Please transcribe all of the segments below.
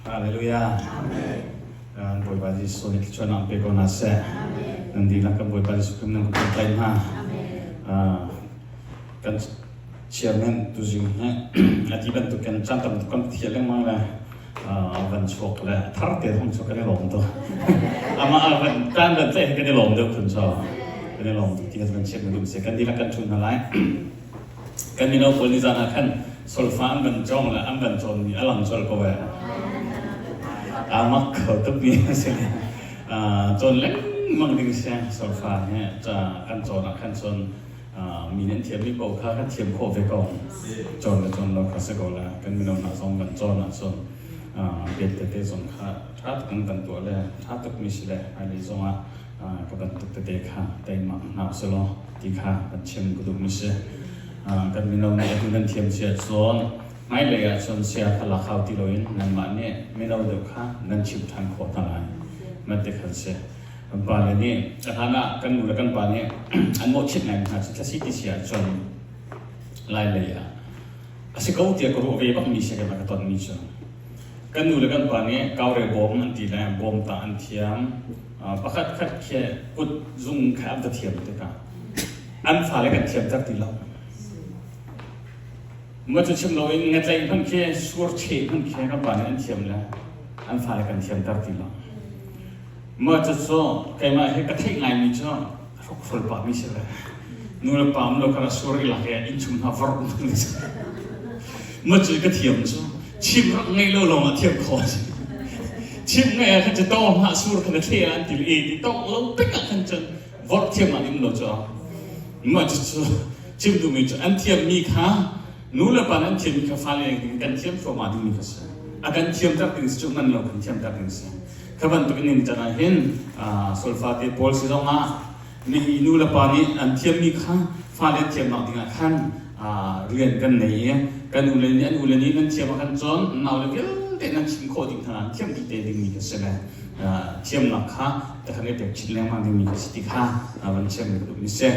Hallelujah. Amen. Bawipa Jesuh nih thluachuahnak pe ko hna seh. Nan dihlak kan Bawipa Jesuh Khrih nan kan tlaih hna. Kan chairman tuzing he ati bantuk kan caan tam tuk kan thial lengmang le van chuak le thar te hong chuak kan i lawm tuk. Amah van tan van tlaih kan i lawm deuh khun so. Kan i lawm tuk ti kan chiat na dum se kan dihlak kan thun hna lai. Kan mino pawl nizan ah khan solfa an van cawng le an van cawnmi a lang colh ko eh. Aa mak kho tukmi a si. Cawn lengmang ding si solfa he ca kan cawn ah khan cun mi nih an thiammi paoh kha kan thiam khawh ve ko. Cawn le cawn lo kha si ko le kan mino hna zong kan cawn ahcun bet tete zong kha ṭha tuk in kan tuah le ṭha tukmi si le hmailei zong ah ka bantuk tete kha teimak hna usih law ti kha kan chim ka duhmi si. Kan mino nih atu nan thiam cia cun hmailei ah cun sia kha lak hau ti loin nanmah nih mino deuh kha nan chimh ṭhan khawh hna lai. Mah ti khan si. Kan pa le nih a hlan ah kan nu le kan pa nih an mawhchiat ngai hna cu thlasi ti si ahcun lai lei ah a si ko tiah ka ruah ve bakmi si ka tonmi cu. Kan nu le kan pa nih kaure bawm an ti le bawm tah an thiam. Pakhat khat khi kut zung kha an va thiam tikah an fale kan thiamter ti lo. Mah cu chim loin ngatlaih hmanh khi sur cheh hmanh khi kan pa nih an thiam le an fale kan thiamter ti lo. Mah cu cu keimah hi ka theih ngaimi cu hrokhrol pah mi si le nu le pa um lo kha sur i lak i innchung hna vor mah cu ka thiam cu chim rak ngei lo lawng ah thiam khawh a si chim ngei ah khan cu tawng hlah sur khan a thle ah an til e ti tawng lo pek ah khan cun vor thiam ah dim lo cu mah cu cu chim duhmi cu an thiam mi kha nu le pa an thiam mi kha fale kan thiam thluahmah ding mi kha si a kan thiam ter ding si cu man lo kan thiam ter ding si Kha bantuk in can ah hin solfa te pawl si zong ah nihi nu le pa nih an thiammi kha fale thiamnak ding ah khan rian kan nei i kan u le nih an u le nih nan thiam ah khan cun nau le vialte nan chim khawh ding hna an thiam dih te dingmi kha si le thiamnak kha takhan i pek chin lengmang dingmi kha si ti kha van chim ka duhmi si.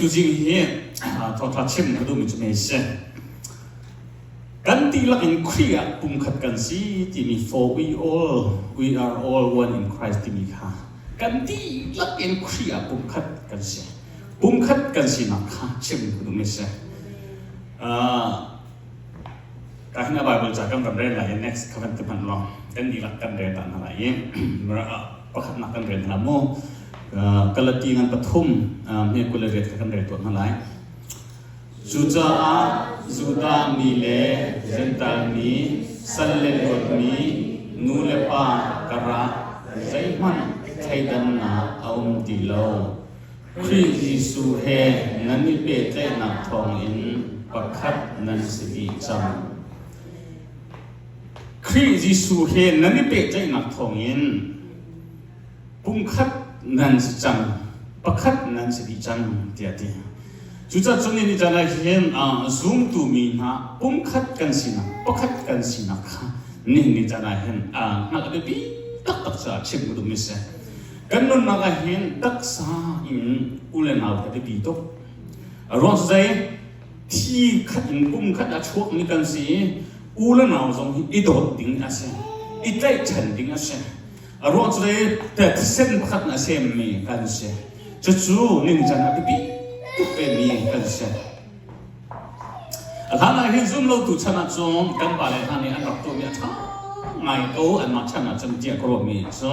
Tuzing hi thawngṭha chim ka duhmi cu mei si. Kan dihlak in Khrih ah pumkhat kan si timi for we all, we are all one in Christ timi kha kan dihlak in Khrih ah pumkhat kan si. Pumkhat kan sinak kha chim ka duhmi si. Ka hin a Bible ca kan van rel lai i next ka van ti hmanh law kan dihlak kan rel ta hna lai i pakhatnak kan rel hna mu. Galati ngan pathum hme 28 kha kan rel tuah hna lai. Cucaah Judah mi le Jentail mi, sal le luatmi, nu le pa karah zeihmanh thleidannak a um ti lo. Khrih Jesuh he nan i pehtlaihnak thawngin pakhat nan si dih cang. Khrih Jesuh he nan i pehtlaihnak thawngin pumkhat nan si cang, pakhat nan si dih cang tiah a ti. Cucaah cun ni caan ah hin zumtu mi hna pumkhat kan sinak, pakhat kan sinak kha nihin ni caan ah hin hngalh a biapi taktak caah chim ka duhmi si. Kan nunnak ah hin taksa in u le nau kha biapi tuk. A ruang cu zei? Thi khat in pum khat a chuakmi kan si i u le nau zong hi i dawt ding a si, i tlaihchan ding a si. A ruang cu thisen pakhat na semmi kan si. Cucu ningcang a biapi tuk vemi kan si. A hlan ah hin zum lotu chan ah cun kan pale hna nih an rak tuahmi a ṭha ngai ko anmah chan ah cun tiah ka ruahmi cu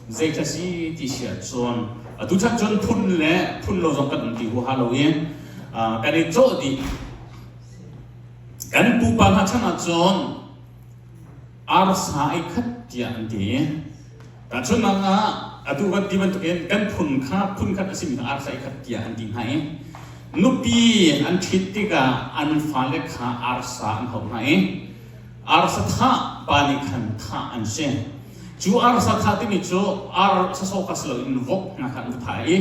zei kha si ti si ahcun atu chan cun phun le phun lo zong kan um ti huaha lo i kan i cawh dih. Kan pupa hna chan ah cun Arsa ei khat tiah an ti. Tahchunhnak ah atu kan ti bantukin kan phun kha phun khat a simi kha arsa ei khat tiah an ti hna i nupi an ṭhit tikah an fale kha arsa an hauh hna i arsa thah pa nih khan thah an si. Cu arsa thah timi cu ar sasawk kha si loin vok hna kha an va thah i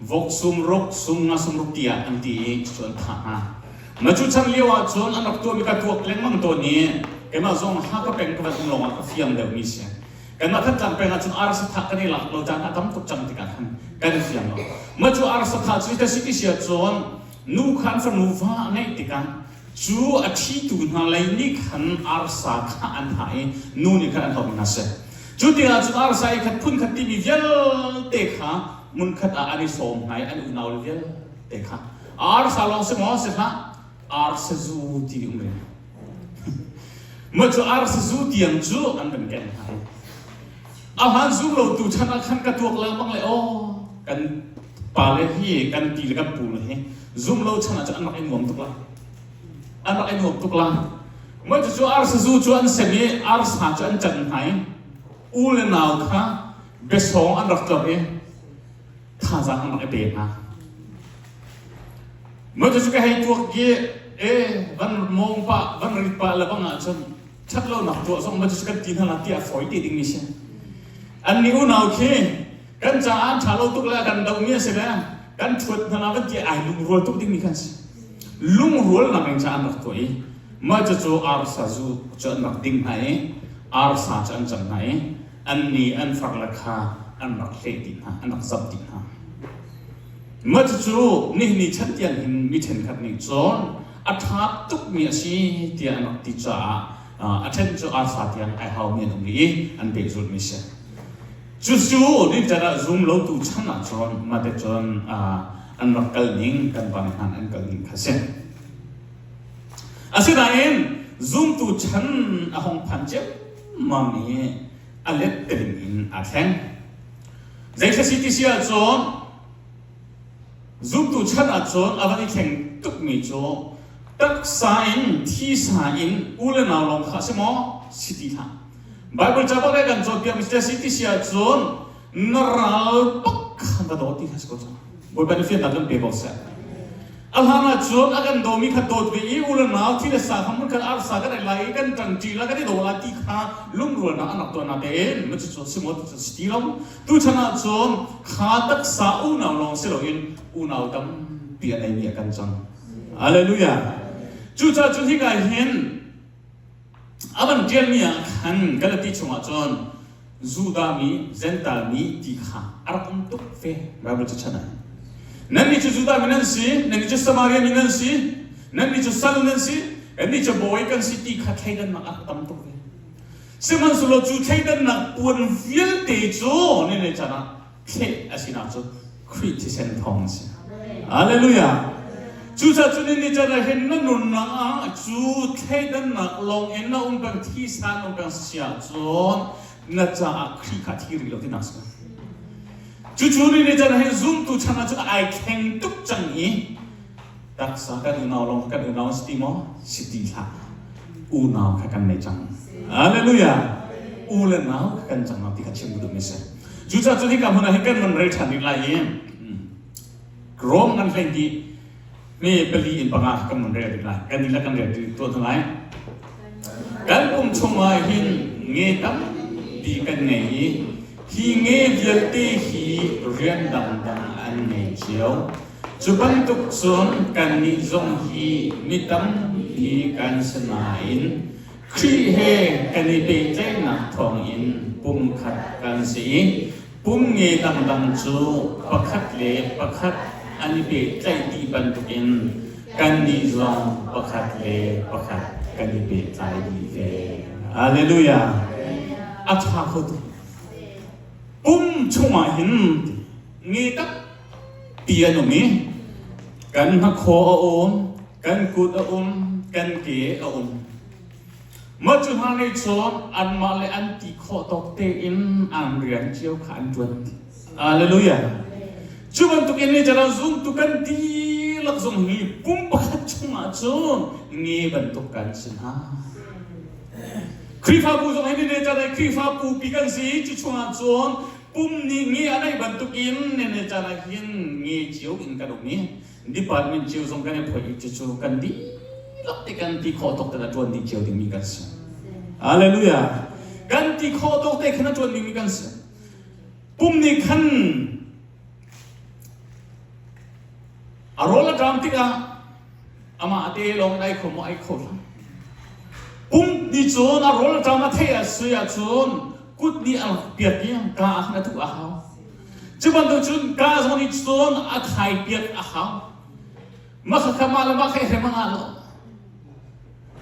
vok sumruk, sumnga sumruk tiah an ti i cucu an thah hna. Na cu chan lio ah cun an rak tuahmi ka tuak lengmang tawn i keimah zong Hakha peng ka van um lawngah ka fiang deuhmi si. Kanmah Thantlang peng ah cun arsa thah kan i lak lo caan a tam tuk cang tikah khan kan i fiang lo. Mah cu arsa thah cu ka si ti si ahcun nu kha an fanu va a ngeih tikah Cu a ṭhitu hna lei nih khan arsa kha an thah i nu nih khan an hlawk hna seh. Cu tikah cun arsa i khat phunkhat timi vialte kha hmunkhat ah an i sawm hna i an unau vialte kha arsa lawng si maw si hlah arsa zu ti um rih. Mah cu arsa zu tiang cu an kan ken hna i a hlan zum lo tu chan ah khan ka tuak lengmang le aw kan pale hi kan ti le kan pu le hi zum lo chan ah cun an rak i nuam tuk la an rak i nuam tuk la mah cucu arsa zu cu an sem i arsa cu an can hna i u le nau kha biasawng an rak tlorh i thazaang an rak i pe hna mah cucu ka hei tuak i e van mawng pah van rit pah le bang ah cun ṭhatlonak tuah zong mah cucu kan ti hna la tiah fawi te dingmi si an nih unau khi kan caah an ṭha lo tuk le kan dohmi a si le kan ṭhuat hna la van ti ai lungrual tuk dingmi khan si lungrualnak in ca an rak tuah i mah cucu arsa zu cu an rak ding hna i arsa cu an cam hna i an ni an far le kha an rak hleh dih hna an rak zap dih hna mah cucu nihin ni chan tiang hin mi ṭhenkhat nih cun a ṭha tukmi a si tiah an rak ti caah a ṭhen cu arsa tiang ai haumi an um rih i an pehzulhmi si. Cucu rincan ah zum lotu chan ahcun mate cun an rak kal ning kan pa hna an kal ning kha si. Asinain zumtu chan a hong phan ciammam i a let teling in aa thleng. Zei si ti si ahcun zumtu chan ahcun a van i thleng tukmi cu taksa in thisa in u le nau lawng kha si maw si ti hlah. Bible ca bak le kan cawnpiakmi si si ti si ahcun na ral bak kha va daw ti kha si ko cang. Bawipa nih fiannak kan pe ko seh. A hlan ahcun a kan dawmi kha dawt ve i u le nau thi le sa kha mun khan arsa kan ei lai i kan ṭangṭi la kan i daw lai ti kha lungrualnak an rak tuah na tein cucu si maw ti si ti lo. Tuchan ahcun kha taksa unau lawng si loin unau tampi a neimi a kan cang. Hallelujah. Cucaah cun hika hin A van ṭialmi ah khan Galati chungah cun Judah mi, Jentail mi ti kha a rak um tuk ve Bible cu chan ah. Nannih cu Judah mi nan si, nannih cu Samaria mi nan si, nannih cu sal nan si, nannih cu bawi kan si ti kha thleidannak a rak tam tuk ve. Sihmanhsehlaw cu thleidannak puan vialte cu ni chan ah thleh a sinak cu Khrih thisen thawng a si. Hallelujah. Cucaah cu ni can ah hin na nunnak ah cu thleidannak lawng in na um peng thisa na um peng si ahcun na caah Khrih kha thi rih lo tinak si. Cucu ni ni can ah hin zumtu chan ah cun ai thleng tuk cang i taksa kan unau lawng kan unau si ti maw? Si ti hlah. Unau kha kan nei cang. Hallelujah. U le nau kha kan cang ti kha chim duhmi si. Cucaah cun hika hmun ah hin kan man rel ṭhan rih lai i Rom kan hlei ti mi pali in panga kan man rel rih lai. Kan dihlak kan rel tuah hna lai. Kan pum chungah hin nge tampi kan ngei i hi nge vialte hi rian dangdang an ngei cio. Cu bantuk cun kannih zong hi mi tampi kan si nain Khrih he kan i pehtlaihnak thawngin pumkhat kan si i pum nge dangdang cu pakhat le pakhat an i pehtlaih dih bantukin kannih zong pakhat le pakhat kan i pehtlai dih ve. Hallelujah! A ṭha kho tuk. Pum chungah hin nge tampi an um i kan hnakhaw a um, kan kut a um, kan ke a um. Mah cu hna nih cun anmah le an ti khawh tawk tein an rian cio kha an ṭuan. Hallelujah. Cu bantuk in nih zumtu kan dihlak zong hi pum pakhat chungah cun nge bantuk kan si hna. Khrihfabu zong hi ni caan Khrihfabu pi kan si cu chungah cun pum nih nge a neih bantukin ne caan ah hin nge cio in kan um i department cio zong kan i phoih i cucu kan dihlak te kan ti khawh tawk te a ṭuan dih cio dingmi kan si. Hallelujah. Kan ti khawh tawk te khan a ṭuan dingmi kan si. Pum nih khan a rawl a ṭam tikah amah te lawng ai kho maw ai kho hlah. Pum nih cun a rawl a ṭam a theih ah sui ahcun kut nih a piak i ka ah khan a tuh a hau. Cu bantuk cun ka zong nih cun a thai piak a hau. Mah kha mah le mah kha i hrem a ngah lo.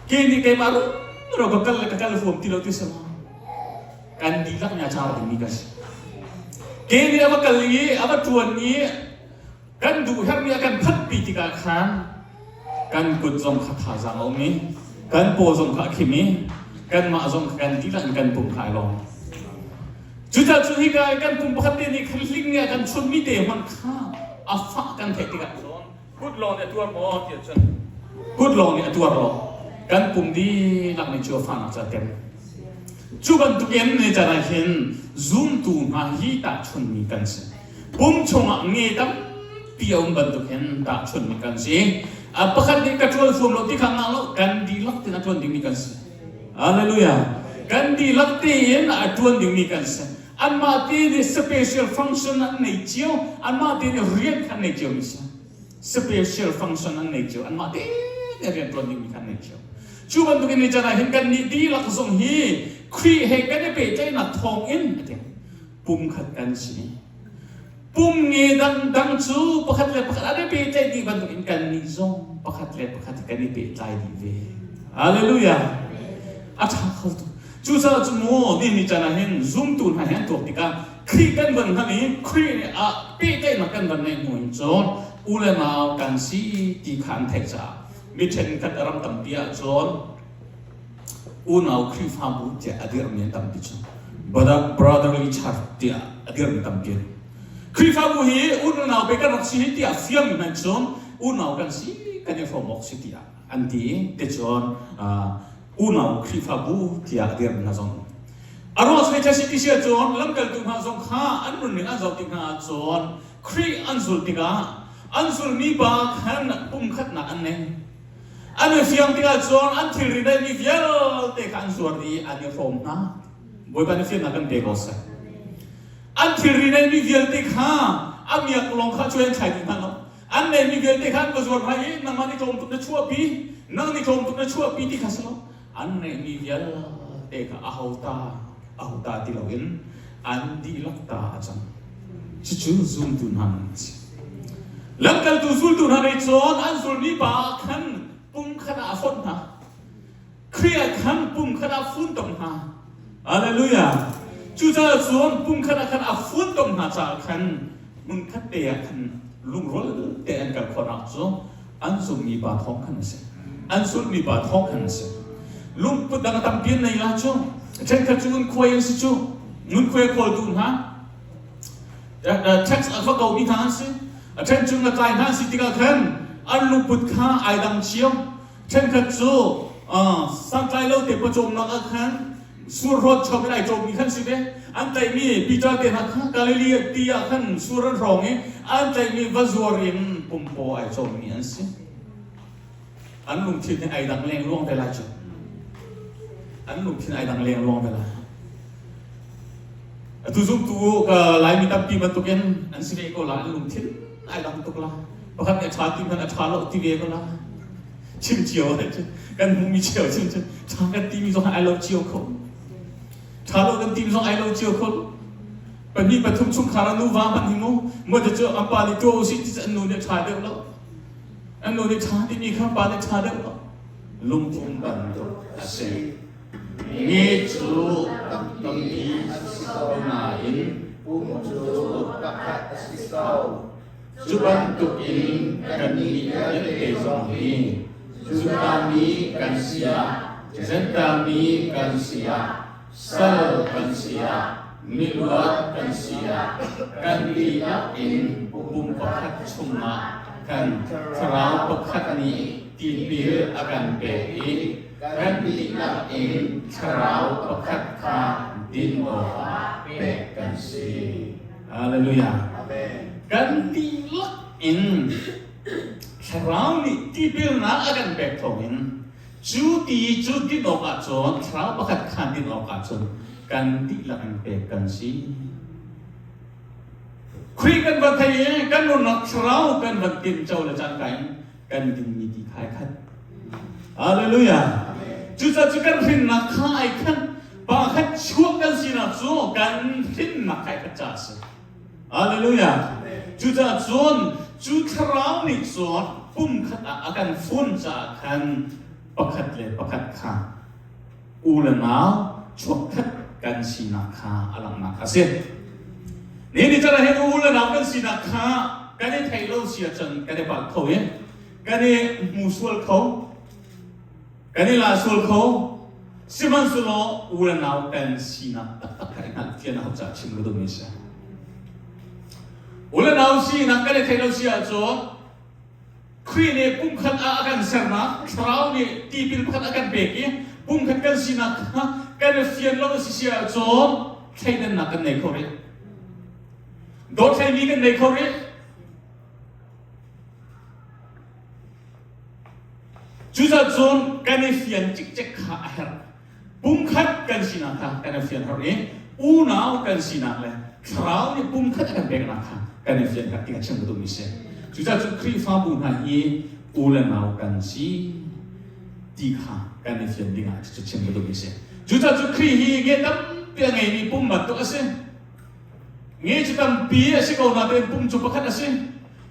Ke nih keimah rumro ka kal le ka kal huam ti lo ti si maw? Kan dihlak nih a car dingmi kan si. Ke nih a va kal i a va ṭuan i kan duh herhmi a kan phanhpi tikah khan kan kut zong kha thazaang a um i kan paw zong kha a khim i kanmah zong kha kan dihlak in kan pum kha ai lawm. Cucaah cu hika i kan pum pakhat te nih khan hling nih a kan chunmi te hmanh kha a fah kan theih tikah cun kut lawng nih a tuar maw ti ahcun kut lawng nih a tuar lo. Kan pum dihlak nih cu a fahnak cu a tem. Cu bantukin ni caan ah hin zumtu hna hi tahchunmi kan si. Pum chungah nge tampi a um bantuk hin tahchunmi kan si. A pakhat nih ka ṭuan fuam lo ti kha ngah lo, kan dihlak tein a ṭuan dingmi kan si. Hallelujah. Kan dihlak tein a ṭuan dingmi kan si. Anmah te nih special function an nei cio, anmah te nih rian kha an nei ciomi si. Special function an nei cio, anmah te nih rian ṭuan dingmi kha an nei cio. Cu bantukin ni can ah hin kan nih dihlak zong hi Khrih he kan i pehtlaihnak thawngin a ti. Pumkhat kan si. Pum nge dangdang cu pakhat le pakhat an i pehtlaih dih bantukin kannih zong pakhat le pakhat kan i pehtlai dih ve. Hallelujah! A ṭha kho tuk. Cucaah cu mu ni ni caan ah hin zumtu hna he an tuak tikah Khrih kan van hngalh i Khrih nih ah pehtlaihnak kan van neih hnu in cun u le nau kan si ti kha an theih caah mi ṭhenkhat a ram tampi ah cun Unau Khrihfabu tiah a dirhmi an tampi cu brotherly church tiah a dirhmi tampi an. Khrihfabu hi unau pe kan rak si hi tiah fiangmi hmanh cun unau kan si kan i hrawm awk si tiah an ti i ticun unau Khrihfabu tiah a dirhmi hna zong a ruang cu si ti si ahcun lamkaltu hna zong kha an nunning an zoh tik hna ahcun Khrih an zulh tikah an zulmi pa khan pumkhatnak an nei. An i fiang tikah cun an thilri neihmi vialte kha an zuar dih i an i hrawm hna. Bawipa nih fiannak kan pe ko seh. An thilri neihmi vialte kha a miak lawng kha cu an thlai dih hna lo. An neihmi vialte kha an va zuar hna i nangmah nih tlawm tuk na chuahpi, nang nih tlawm tuk na chuahpi ti kha si lo. An neihmi vialte kha aho ta, aho ta ti loin an dihlak ta a cang. Cucu zumtu hna nan si. Lamkaltu zultu hna nih cun an zulmi pa ah khan pumkhat ah a fonh hna. Khrih ah khan pumkhat ah a funtom hna. Hallelujah. Cucaah cun pumkhat ah khan a funtom hna caah khan hmunkhat te ah khan lungrual te an kal khawhnak cu an zummi pa thawng khan a si. An zulhmi pa thawng khan a si. Lungput dang a tampi an nei la cu. Ṭhenkhat cu ngunkhuai an si cu. Ngunkhuai a kawltu hna. Tax a va komi hna an si. A ṭhen cu ngatlai hna an si tikah khan an lungput kha ai dang cio. Ṭhenkhat cu santlai lo te pawcawmnak ah khan surhrawt chom in ai cawmmi khan si ve. An tlaihmi Peter te hna kha Galilee ti ah khan sur an hrawng i an tlaihmi va zuar in pumpaw ai cawmmi an si. An lungthin hi ai dang lengluang te lai cu. An lungthin ai dang lengluang te lai. Atu zumtu ka Laimi tampi bantukin an si ve ko la, an lungthin ai dang tuk la. Pakhat nih a ṭha ti hmanh a ṭha lo ti ve ko la. Chim cio kan hmuhmi cio chim cu ṭha kan timi zong ai lo cio kho. Ṭha lo kan timi zong ai lo cio kho. Pahnih pathum chungkhar a nuva hmanh hi mu, mo cu an pa nih tuah usih ti cu an nu nih a ṭha deuh lo. An nu nih ṭha timi kha pa nih ṭha deuh lo. Lungtum bantuk a si. Nge cu tampi a si ko nain pum cu pakhat a si ko. Cu bantukin kannih vialte zong hi Judah mi kan si ah, Jentail mi kan si ah, sal kan si ah, miluat kan si ah, kan dihlak in pum pakhat chungah kan thlarau pakhat nih tipil a kan pek i kan dihlak in thlarau pakhat kha din awkah pek kan si. Hallelujah. Amen. Kan dihlak in thlarau nih tipilnak a kan pek thawngin Cu ti cu din awkah cun thlarau pakhat kha din awkah cun kan dihlak in pek kan si. Khrih kan va thei i kan nunnak thlarau kan van tinco le cangka in kan dinmi ti kha ai khat. Hallelujah. Cucaah cu kan hrinnak kha ai khat. Pa khat chuak kan sinak cu kan hrinnak kha ai khat caah a si. Hallelujah. Cucaah cun cu thlarau nih cun pumkhat ah a kan fun caah khan Pakhat le pakhat kha u le nau chuakkhat kan sinak kha a langhnak a si. Ni ni chan ah hin u le nau kan sinak kha kan i theih lo si ahcun kan i palh kho i kan i hmu sual kho, kan i la sual kho. Sihmanhsehlaw u le nau kan sinak taktak kha i hngalhfian a hau caah chim ka duhmi a si. U le nau sinak kan i theih lo si ahcun Khrih nih pumkhat ah a kan sernak, Thlarau nih tipil pakhat a kan pek i pumkhat kan sinak kha kan i fian lo a si si ahcun thleidannak kan nei kho rih. Dawt hleimi kan nei kho rih. Cucaah cun kan i fian cikcek kha a herh. Pumkhat kan sinak kha kan i fian har i unau kan sinak le thlarau nih pumkhat a kan peknak kha kan i fian ti kha chim ka duhmi si. Cucaah cun Khrihfabu hna hi u le nau kan si ti kha kan i fian ding ah cucu chim ka duhmi si. Cucaah cun Khrih hi nge tampi a ngeimi pum bantuk a si. Nge cu tampi a si ko nain pum cu pakhat a si.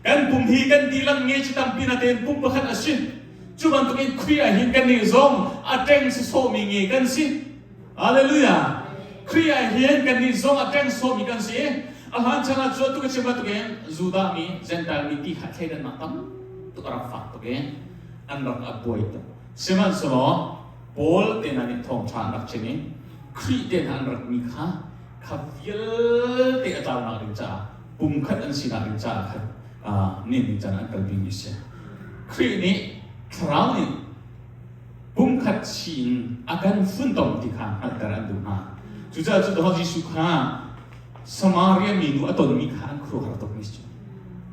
Kan pum hi kan dihlak nge cu tampi nain pum pakhat a si. Cu bantukin Khrih ah hin kannih zong a ṭeng sawsawhmi nge kan si. Hallelujah! Khrih ah hin kannih zong a ṭeng sawhmi kan si. A hlan chan ah cun tu ka chim bantukin Judah mi, Gentile mi ti kha thleidannak tam tuk a rak fak tuk i an rak a buai tuk. Sihmanhsehlaw Paul te hna nih thawngṭha an rak chim i Khrih te hna an ratmi kha kha vialte a tlaunak ding caah pumkhat an sinak ding caah khan ni ni can an kalpi mi si. Khrih nih thlarau nih pumkhat si in a kan funtom ti kha hngalhter an duh hna. Cucaah cu dawh Jesuh kha Samaria minu a tonmi kha an khuaruahhar tuk mi si.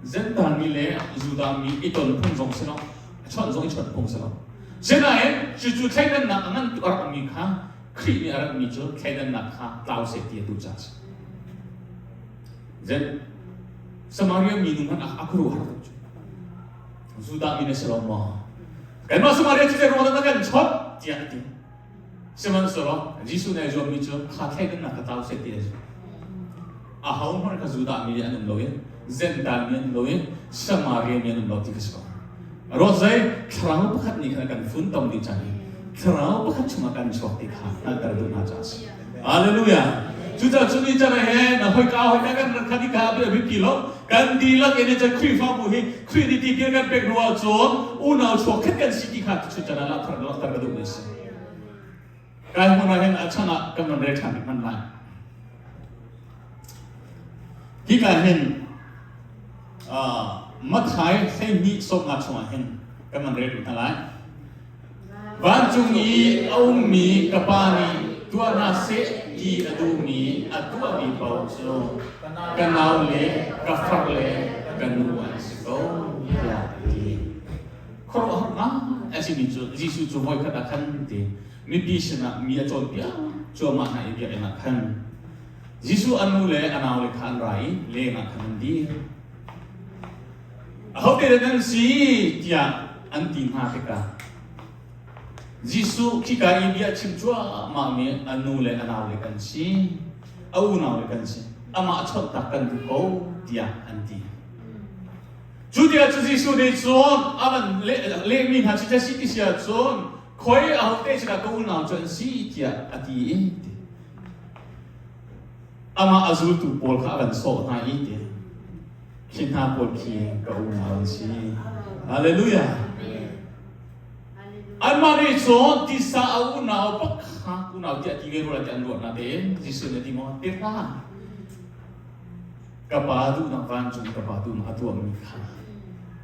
Gentile mi le Judah mi i ton phung zong si lo, a chawnh zong i chawnh phung si lo. Sinain cucu thleidannak a ngan tuk a rak mi kha Khrih nih a ratmi cu thleidannak kha tlau seh ti a duh caah a si. Zen Samaria minu hmanh a khuaruahhar tuk cu. Judah mi na si lo maw? Kanmah Samaria cu zei ruang dah na kan chawnh? tiah a ti. Sihmanhsehlaw Jesuh nih a zuammi cu kha thleidannak kha tlau seh ti a si. Aho hmanh kha Judah mi an um lo i Gentile mi an um lo i Samaria mi an um lo ti kha si ko. Ruat zei thlarau pakhat nih khan a kan funtom dih cang i thlarau pakhat chungah kan chuak ti kha hngalhter duh hna caah a si. Hallelujah. Cucaah cu ni can he na hoika hoika kan rat kha ti kha a biapi lo. Kan dihlak in cun Khrihfabu hi Khrih nih tipil kan pek hnu ahcun unau chuak khat kan si ti kha cu can ah langhter ka duhmi a si. Kai hmun ah hin a chan ah kan van rel ṭhan rih hmanh lai. Hika hin Matthai 12 sawmnga chungah hin kan van rel rih hna lai. Vancung i a ummi ka Pa nih tuah hna seh ti a duhmi a tuahmi paoh cu ka nau le ka far le ka nu an si ko tiah a ti. Khuaruahhar ngai a simi cu Jesuh cu voikhat ah khan ti mipi sinah mi a cawnpiak cuahmah hna i biakinn ah khan Jesuh a nu le a naule kha an ra i leng ah khan an dir. Ahote dah nan si tiah an ti hna tikah Jesuh khika i bia chim cuahmahmi a nu le a naule kan si, a unaule kan si, amah chawnhtak kan duh ko tiah an ti. Cu tikah cu Jesuh nih cun a van lehmi hna cu si ti si ahcun khoi ahote cu dah ka unau cu an si tiah a ti i amah a zultu pawl kha a van sawh hna i ti khi hna pawl khi ka unau an si. Hallelujah. Anmah nih cun tisa a unau pakhat unau tiah ti ve rua tiah an ruah hna tein Jesuh nih a ti maw? Ti hlah. Ka pa duhnak vancung ka pa duhnak a tuahmi kha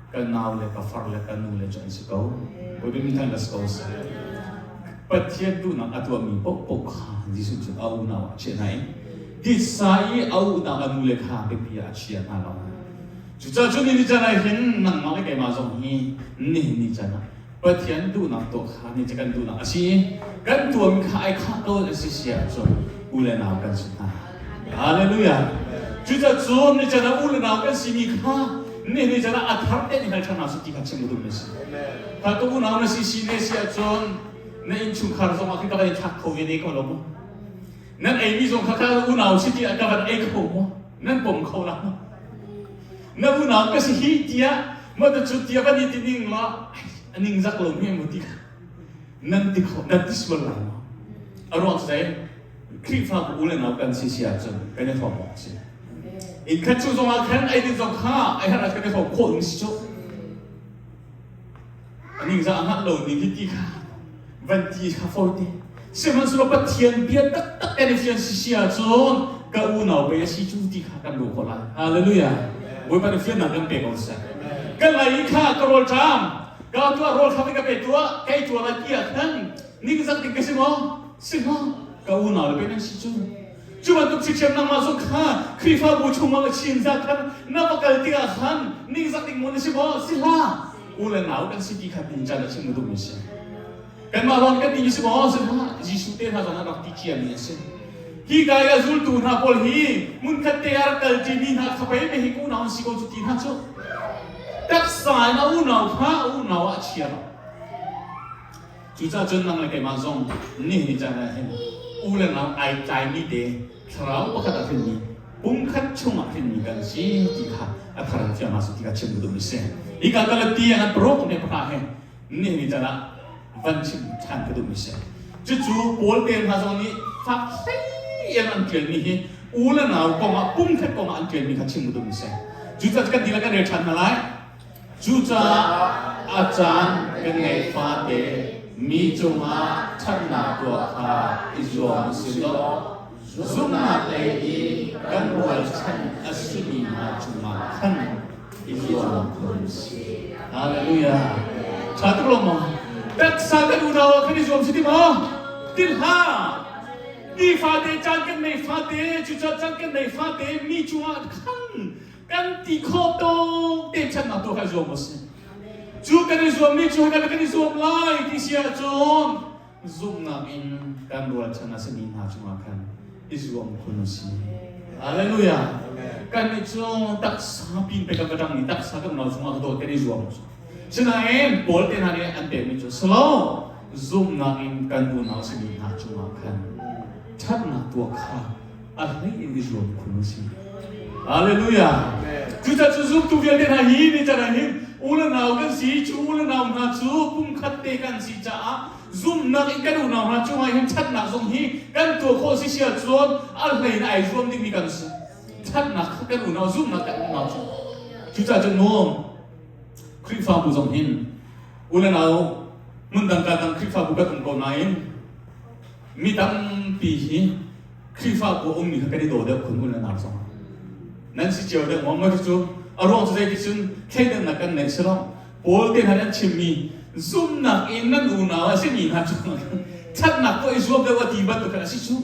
ka nau le ka far le ka nu le cu an si ko. Bawipa min thang si ko seh. Pathian duhnak a tuahmi paohpaoh kha Jesuh cu a unau ah a chiah hna i titsa i a unau a nu le kha biapi ah a chia hna lo. Cucaah cu ni ni can ah hin nangmah le keimah zong hi nihin ni can ah Pathian duhnak tuah kha ni cu kan duhnak a si i kan tuahmi kha ai khah ko a si si ahcun u le nau kan si hna. Hallelujah. Cucaah cun ni can ah u le nau kan simi kha ni ni can ah a thar te nih hngal ṭhan hna sih ti kha chim ka duhmi a si. Kha ka unau na si si ne si ahcun na innchungkhar zong ah khin ka van i thlak kho ve ne ko lo maw? Nan eimi zong kha ka unau si tiah ka van ei kho maw? Nan pom kho la maw? Na unau ka si hi tiah mah cu tiah van i ti ning la a ning zak lo mi mu ti kha. Nan ti kho nan ti sual lai maw? A ruang cu zei? Khrihfabu u le nau kan si si ahcun kan i hrawm awk a si. Inn khat cu zong ah khan eidin zong kha ai herh ah kan i hrawm khawh ding si cu. A ningzah a hngalh lo ning hi ti kha van ti kha fawi te. Sihmanhsehlaw Pathian bia taktak kan i fian si si ahcun ka unau pei a si cu ti kha kan luh khawh lai. Hallelujah. Bawipa nih fiannak kan pe ko seh. Kan lai i kha ka rawl ṭam, ka tuah rawl kha ka pe tuah, kei tuah lai ti ah khan ningzak ding ka si maw? Si maw? Ka unau le pei nan si cu. Cu bantuk sikhiam nangmah zong kha Khrihfabu chungah na chin zat khan na va kal tikah khan ningzak ding maw na si maw? Si hlah. U le nau kan si ti kha tincan a chim na duhmi a si. Kanmah lawng kan ti si maw? Si hlah. Jesuh te hna zong an rak ti ciami a si. Hi ka i a zultu hna pawl hi hmunkhat te ah rak kal ṭimi hna kha pei me hi ka unau an si ko cu ti hna cu. Taksa in a unau kha a unau ah a chia lo. Cucaah cun nang le keimah zong nihin caan ah hin u le nau ai tlaimi te thlarau pakhat ah hrinmi pumkhat chungah hrinmi kan si ti kha a thar in fiang hna seh ti kha chim ka duhmi si. Hika Galati ah paruk ne pakha he nihin caan ah van chim ṭhan ka duhmi si. Cucu Paul te hna zong nih fak hlei in an ṭialmi hi u le nau kongah pumkhat kongah an ṭialmi kha chim ka duhmi si. Cucaah kan dihlak kan rel ṭhan hna lai. Cucaah a caan kan ngeih fate mi cungah ṭhatnak tuah kha i zuam u sih law zumhnak lei i kan rualchan a simi hna cungah khan i zuam khun u sih. Hallelujah. Ṭha tuk lo maw? Taksa kan unau ah khan i zuam si ti maw? Ti hlah. Ni fate caan kan nei fate, cucaah caan kan nei fate mi cungah khan Kan ti khawh tawk te ṭhatnak tuah kha i zuam u sih. Cu kan i zuammi cu kan kan i zuam lai ti si ahcun zumhnak in kan rualchan a simi hna cungah khan i zuam khun u sih. Hallelujah. Kan nih cu taksa pin pe kan va ṭang i taksa kan unau cungah ka dawt kan i zuam. Sinain Paul te hna nih an pekmi cu silo zumhnak in kan unau simi hna cungah khan ṭhatnak tuah kha a hlei in i zuam khun u sih. Hallelujah. Cucaah cu zumtu vialte hna hi ni chan ah hin u le nau kan si. Cu u le nau hna cu pumkhat te kan si caah zumhnak in kan unau hna cungah hin ṭhatnak zong hi kan tuah khawh si si ahcun a hlei in ai zuam dingmi kan si. Ṭhatnak kha kan unau zumhnak kan unau cu. Cucaah cun mu Khrihfabu zong hin u le nau hmun dang ka dang Khrihfabu kan um ko nain mi tampi hi Khrihfabu a ummi kha kan i daw deuh khun u le nau zong. Nan si cio deuh maw? Mah cu a ruang cu zeiticun thleidannak kan neih si lo. Paul te hna an chimmi zumhnak in nan unau a simi hna cungah ṭhatnak tuah i zuam deuh a ti bantuk khan a si cu.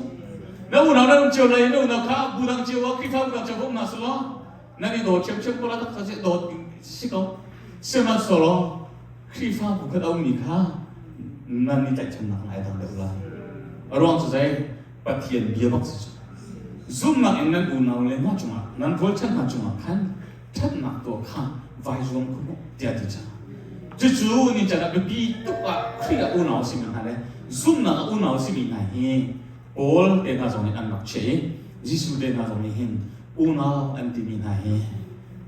Na unau nan um cio lai i na unau kha bu dang cio ah Khrihfabu dang cio um hna selaw nan i daw ṭhiamṭhiam ko la tak kha dawt si ko. Sihmanhsehlaw Khrihfabu khat a ummi kha nan i tlaihchannak ai dang deuh lai. A ruang cu zei? Pathian bia bak si cu. Zumhnak in nan unau le hna cungah, nan rualchan hna cungah khan ṭhatnak tuah kha vai zuam khun u tiah ti cang. Cucu ni can ah biapi tuk ah Khrih ah unau a simi hna le zumhnak ah unau a simi hna hi Paul te hna zong nih an rak chiah i Jesuh te hna zong nih hin unau an timi hna hi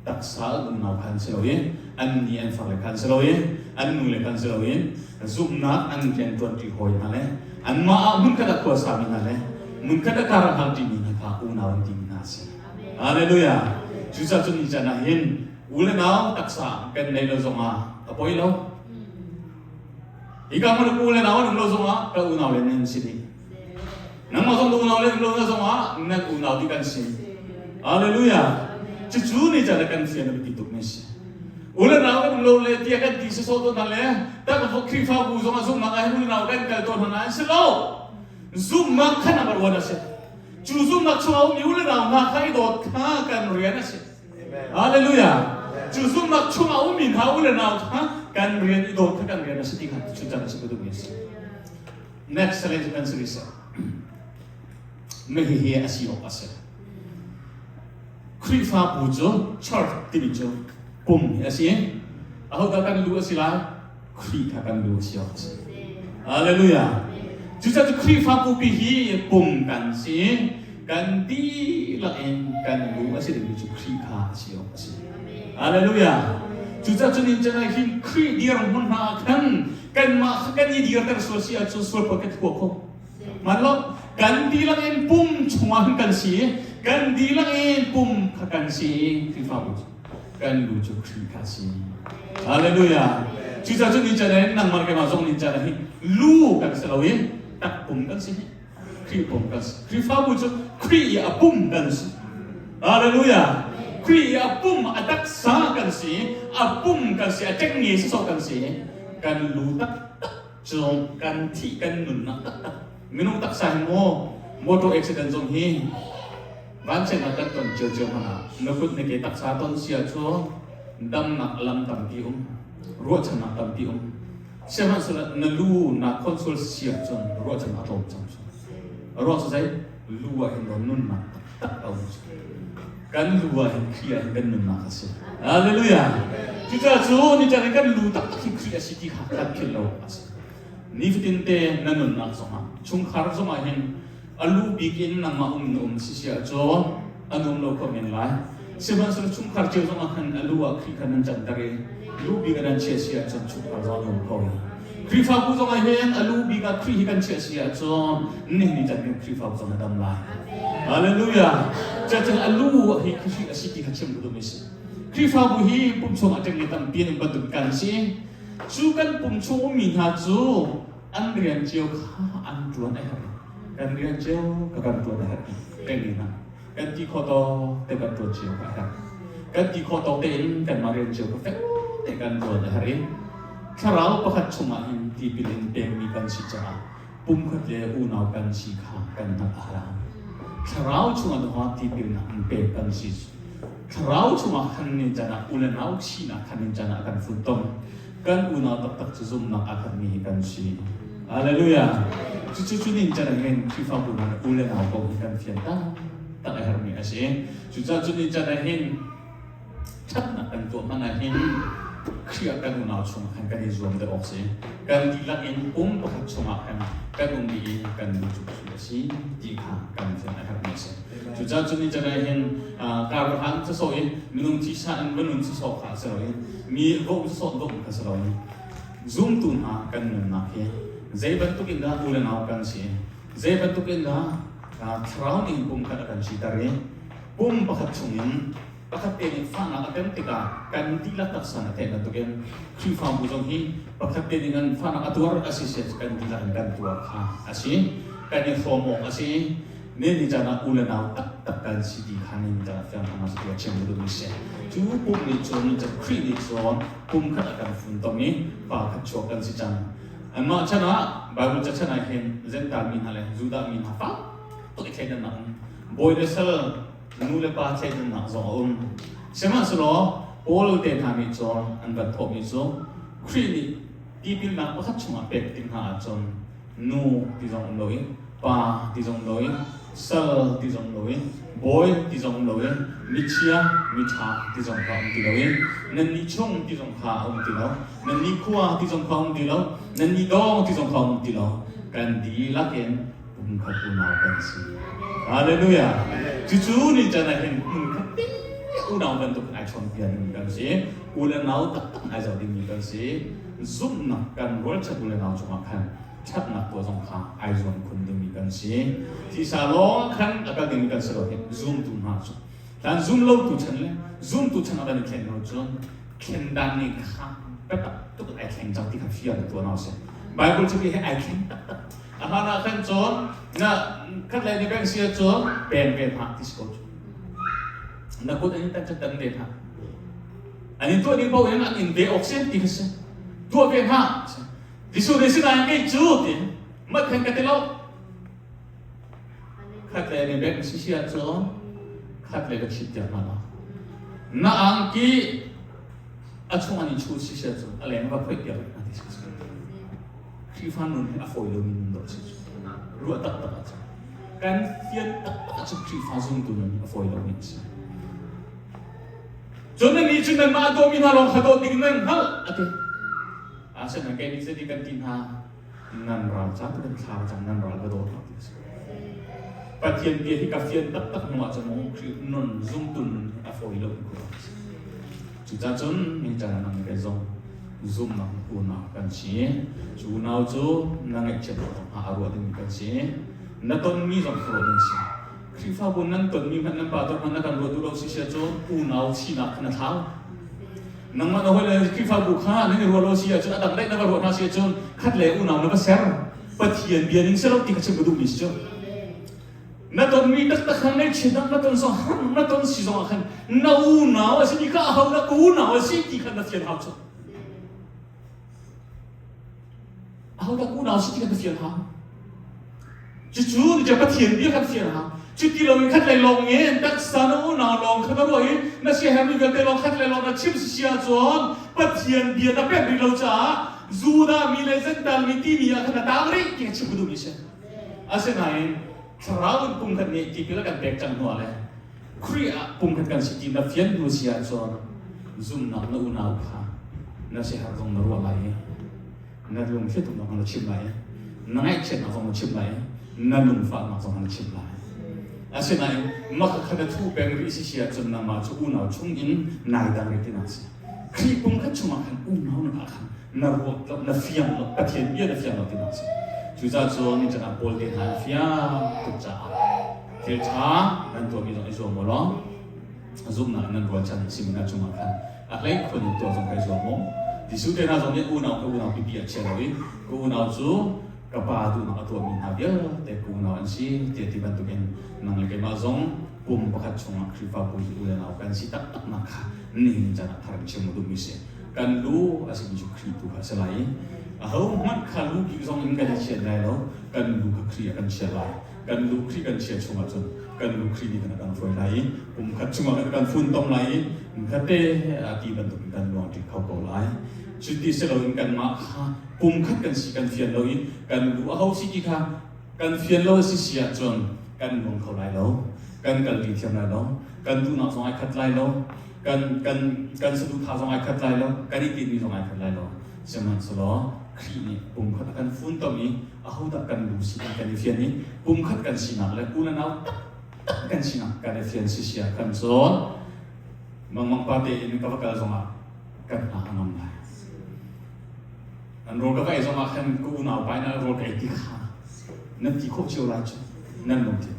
taksa an unau kha an si lo i an ni an farle kha an si lo i an nule kha an si lo i zumhnak an rianṭuanṭi hawi hna le anmah ah hmunkhat ah khua sami hna le hmunkhat ah kar a hngalṭimi hna kha unau an timi hna a si. Hallelujah! Cucaah cun ni caan ah hin u le nau taksa kan nei lo zongah a poi lo. Hika hmun u le nau an um lo zongah ka unau le nan si dih. Nangmah zong na unau le lo na zongah nan unau ti kan si. Hallelujah. Cucu ni caan kan fian a biapi tuk mi si. U le nau kan um lo le tiah kan ti sawsawh tawn hna le tak Khrihfabu zong ah zumhnak ah u le nau kan kal tawn hna an si lo. Zumhnak khan a ruan a si. Cu zumhnak chungah um u le nau hna kha i dawt kha kan rian a si. Hallelujah. Cu zumhnak chungah ummi hna u le nau kha kan rian i dawt kha kan rian a si ti kha chuncan a si ka duhmi a si. Next challenge kan si rih Mah hihi a si awk a si. Khrihfabu cu church timi cu pum hi a si. Ahodah kan lu a si lai? Khrih kha kan lu a si awk a si. Hallelujah. Cucaah cu Khrihfabu pi hi pum kan si. Kan dihlak in kan lu a si dingmi cu Khrih kha a si awk a si. Hallelujah. Cucaah cun in can ah hin Khrih dirhmun hna ah khan kanmah kha kan i dirter sual si ahcun sual phawt kan thua kho. Man lo, kan dihlak in pum chungah hin kan si i kan dihlak in pum kha kan si i Khrihfabu cu kan lu cu Khrih kha a si. Hallelujah. Cucaah cun ni can ah hin nangmah keimah zong ni can ah hin lu kan si lo i takpum kan si. Khrih pum kan si. Khrihfabu cu Khrih i a pum kan si. Hallelujah. Khrih i a pum a taksa kan si, a pum kan si, a ṭengnge sawsawh kan si. Kan lu taktak cu kan thih kan nunnak taktak. Minung taksa hi maw motor accident zong hi vanchiatnak kan ton ciocio hmanh ah na kut na ke taksa ton sia cu damnak lam tampi um, ruahchannak tampi um. Sihmanhsehlaw na lu na console si ahcun ruahchan a tlawm cang cu. Ruah cu zei? Lu ah hin nunnak taktak a um. Kan lu ah hin Khrih ah hin kan nunnak a si. Hallelujah! Cucaah cu ni in kan lu taktak hi Khrih a si ti kha kan philh lo a si. Nifatin te na nunnak zongah chungkhar zongah hin a lu bik in nangmah um na um si si ahcun an um lo kho men lai. Sihmanhsehlaw chungkhar cio zongah khan a lu ah Khrih kha nan canter i lu bik ah nan chiah si ahcun chungkhar zong an um kho lai. Khrihfabu zongah hin a lu bik ah Khrih hi kan chiah si ahcun nihin ni can hin Khrihfabu zong a dam lai. Hallelujah! Cacang a lu hi Khrih a si ti kha chim ka duhmi si. Khrihfabu hi pum chungah ṭengnge tampi an um bantuk kan si. Cu kan pum chung ummi hna cu an rian cio kha an ṭuan a herh. Kan rian cio ka kan ṭuan a herh. Ṭengnge hna. Kan ti khawh tawk te kan ṭuan cio a herh. Kan ti khawh tawk tein kanmah rian cio kha fek te kan ṭuan a herh i thlarau pakhat chungah hin tipil in pekmi kan si caah pumkhat le unau kan si kha kan hngalh a herh. Thlarau chungah doha tipilnak in pek kan si. Thlarau chungah khan nin can ah u le nau sinak khan nin can ah kan funtom. Kan unau taktak cu zumhnak a khatmi hi kan si. Hallelujah. Cucu cu nin can ah hin Khrihfabu hna u le nau kong hi kan fian taktak a herhmi a si. Cucaah cu nin can ah hin ṭhatnak kan tuah hmanh ah hin Khrih ah kan unau chung khan kan i zuam deuh awk si. Kan dihlak in pum pakhat chungah khan kan um dih i kan lu cu Khrih a si ti kha kan fian a herhmi a si. Cucaah cu ni can ah hin karhan sawsawh in minung thisa in va nun sawsawh kha si loin mi vo sawsawh dawh kha si loin zumtu hna kan nunnak hi zei bantuk in dah u le nau kan si, zei bantuk in dah thlarau ning pum khat a kan siter i pum pakhat chungin pakhat te nih fahnak a tem tikah kan dihlak taksa a theih bantukin Khrihfabu zong hi pakhat te nih kan fahnak a tuar a si kan dihlak in kan tuar kha a si, kan i hrawm awk a si. Ne ni caan ah u le nau taktak kan si ti kha ni caan ah fiang hna si chim duh mi si. Cu pum nih cun Khrih nih cun pum khat a kan funtom i pa khat chuak kan si cang. Anmah chan ah Bible ca chan ah hin Gentile mi hna le Judah mi hna fak tuk i thleidannak um. Bawi le sal, nu le pa thleidannak zong a um. Sihmanhsehlaw Paul te hna nih cun an van thawhmi cu Khrih nih tipilnak pakhat chungah pek ding hna ahcun nu ti zong um loin pa ti zong um loin sal ti zong um loin bawi ti zong um loin michia miṭha ti zong kha um ti loin nannih chung ti zong kha a um ti lo, nannih khua ti zong kha um ti lo, nannih dawng ti zong kha um ti lo, kan dihlak in pumkhat unau kan si. Hallelujah. Cucu ni can ah hin hmunkhat te unau bantuk ai chawnpiak dingmi kan si, u le nau taktak ai zoh dingmi kan si. Zumhnak kan rualchan u le nau cungah khan ṭhatnak tuah zong kha ai zuam khun dingmi kan si. Thisa lawng khan a kal dingmi kan si lo hi zumtu hna cu. Hlan zum lo tu chan le zumtu chan a kan i thlen lo cun thlen dan nih kha biatak tuk ai thleng cang ti kha fiang tuah hna usih. Bible cu hi ai thleng taktak. A hlan ah khan cun na khat le ni beng sia cun pen ve hna ti si ko cu. Na kut an in tan cu tan ve hna. An in tuah ding paoh in an in ve awk si ti kha si. Tuah ve hna. Jesuh nih sinain kei cu ti mat khan ka ti lo. Khat le ni beng si sia cun khat le ka chit tiang hna lo. Na angki a chung an in chu si sia cun a leng va phoih piak hna ti si. Khrihfa nun hi a fawi lomi nun dawh a si cu. Ruah taktak ahcun. Kan fian taktak ahcun Khrihfa zumtu nun hi a fawi lomi a si. Cun nannih cu nanmah a dawmi hna lawng kha dawt ding nan hngalh a ti. Asinain kei nih zeitin kan ti hna? Nan ral ca tu kan thla cang, nan ral ka dawt hna ti a si. Pathian bia hi ka fian taktak hnu ahcun Khrih nun zumtu nun hi a fawi lo ti a si. Cucaah cun ningcang nang le zong zumhnak unau kan si. Cu unau cu na ngaihchiatnak zong a ruah dingmi kan si. Na tonmi zong ka ruah ding si. Khrihfabu nan tonmi hmanh nan pa hmanh na kan ruah duh lo si sia cun unau sinak kha na thlau. Nangmah na hawi le Khrihfabu kha nan i ruah lo si ahcun a dang daih na va ruah hna si ahcun khat le unau na va ser. Pathian bia ning si lo ti kha chim ka duhmi si cu. Na tonmi taktak kha ngaihchiatnak na ton zong harnak na ton si zong ah khan na unau a simi kha aho dah ka unau a si ti kha na fian hau cu. Aho dah ka unau a si ti kha na fian hau. Cucu ni Pathian bia kan fian hau. Cuti loin khat lei lawng in taksa na unau lawng kha na ruah i na siaherhmi vialte lawng khat lei lawng na chim si si ahcun Pathian bia na pek rih lo caah Judah mi le Jentail mi timi ah khan na tang rih ti kha chim ka duhmi a si. Asinain thlarau in pumkhat nih tipil a kan pek cang hnuah le Khrih ah pumkhat kan si ti na fian hnu si ahcun zumhnak na unau kha na siaherh zong na ruah lai i na lungthlitumnak na chim lai i na ngaihchiatnak zong na chim lai i na lungfahnak zong na chim lai. Asinain mah kha na thu peng rih si si ahcun nangmah cu unau chung in nai dang rih tinak si. Khrih pumkhat chungah khan unau na khan na ruak lo na fiang lo Pathian bia na fiang lo tinak si. Cucaah cun ni ah Paul te hna an fiang tuk caah thil ṭha nan tuahmi zong i zuam u law zumhnak in nan rualchan simi hna cungah khan a hleikhun in tuah zong kai zuam u. Jesuh te hna zong nih unau ka unau pipi a chia lo i ka unau cu ka pa duhnak a tuahmi hna vialte ka unau an si tiah ti bantukin nang le keimah zong pum pakhat chungah Khrihfabu hi u le nau kan si taktaknak kha nihin caan ah thar in chim duhmi si. Kan lu a simi cu Khrih tu kha a si lai i ahohmanh kha lu bik zong in kan i chiat lai lo, kan lu kha Khrih ah kan chia lai. Kan lu Khrih kan chia chungah cun kan lu Khrih nih kan a kan hruai lai i kum khat chungah kan kan funtom lai i khatte a ti bantukin kan luang ṭi kho ko lai. Cuti si loin kanmah kha pum khat kan si kan fian lo i kan lu aho si ti kha kan fian lo a si si ahcun kan luang kho lai lo, kan kalpi thiam lai lo, kan duhnak zong ai khat lai lo, kan kan kan saduhthah zong ai khat lai lo, kan i tinhmi zong ai khat lai lo. Sihmanhsehlaw Khrih nih pumkhat a kan funtom i ahodah kan lu si ti kan i fian i pumkhat kan sinak le u le nau taktak kan sinak kan i fian si sia kan cawn mangmang pa tein ka va kal zongah kan hna a ngam lai. An rawl ka va ei zongah khan ka unau pa in rawl ka ei ti kha nan ti khawh cio lai cu nan lungthin.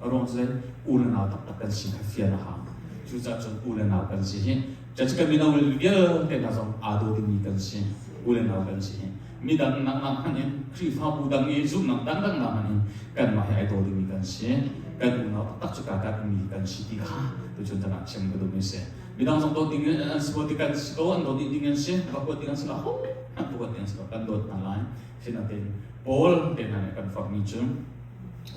A ruang cu u le nau taktak kan si kha fian a hau. Cucaah cun u le nau kan si hi cu kan mino vialte hna zong aa daw dingmi kan si. U le nau kan si hi midang nak nak hmanh in Khrihfabu dang i zumhnak dangdang nak hmanh in kanmah hi ai daw dingmi kan si. Kan unau taktak cu ka mi kan si ti kha tuchun tan ah chim ka duhmi si. Midang zong dawt ding an si ko ti kan si ko an dawt dih ding an si va kuat ding an si lo an kuat ding an si lo kan dawt hna lai. Sinain Paul te hna nih kan forhmi cu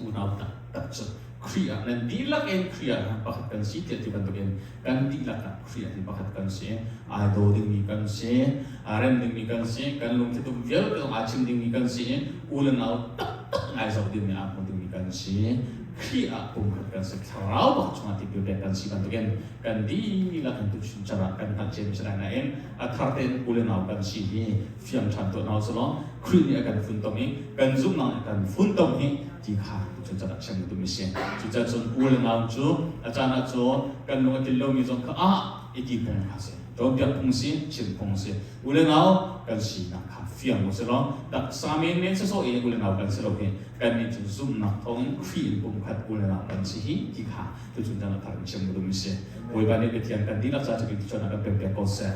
unau taktak cu Khrih ah nan dihlak in Khrih ah pakhat kan si tiah ti bantukin kan dihlak ah Khrih ah pakhat kan si. Ai daw dingmi kan si, aa rem dingmi kan si, kan lungthitum vialte zong aa chim dingmi kan si i u le nau taktak ngai zoh dingmi aa hmu dingmi kan si. Khrih ah pumkhat kan si, thlarau bak chungah tipil pek kan si bantukin kan dihlak in tuchun cara kan hngalh ciami si lai nain a thar tein u le nau kan si hi fiang ṭhan tuah hna usih law Khrih nih a kan funtom i kan zumhnak nih a kan funtom hi ti kha tuchun caan ah chim ka duhmi si. Cucaah cun u le nau cu a caan ah cun kan lung a tlin lomi zong kha ah i ti phung kha si. Cawnpiak phung si, chim phung si. U le nau kan sinak kha fiang usih law taksa menmen sawsawh i u le nau kan si lo hi kannih cu zumhnak thawngin Khrih in pumkhat u le nau kan si hi ti kha tuchun caan ah thar in chim ka duhmi si. Bawipa nih Pathian kan dihlak ca cu tuchun ah kan pekpiak ko seh.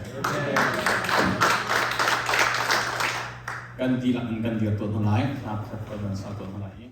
Kan dihlak in kan dir tuah hna lai, hla pakhat kan sa tuah hna lai.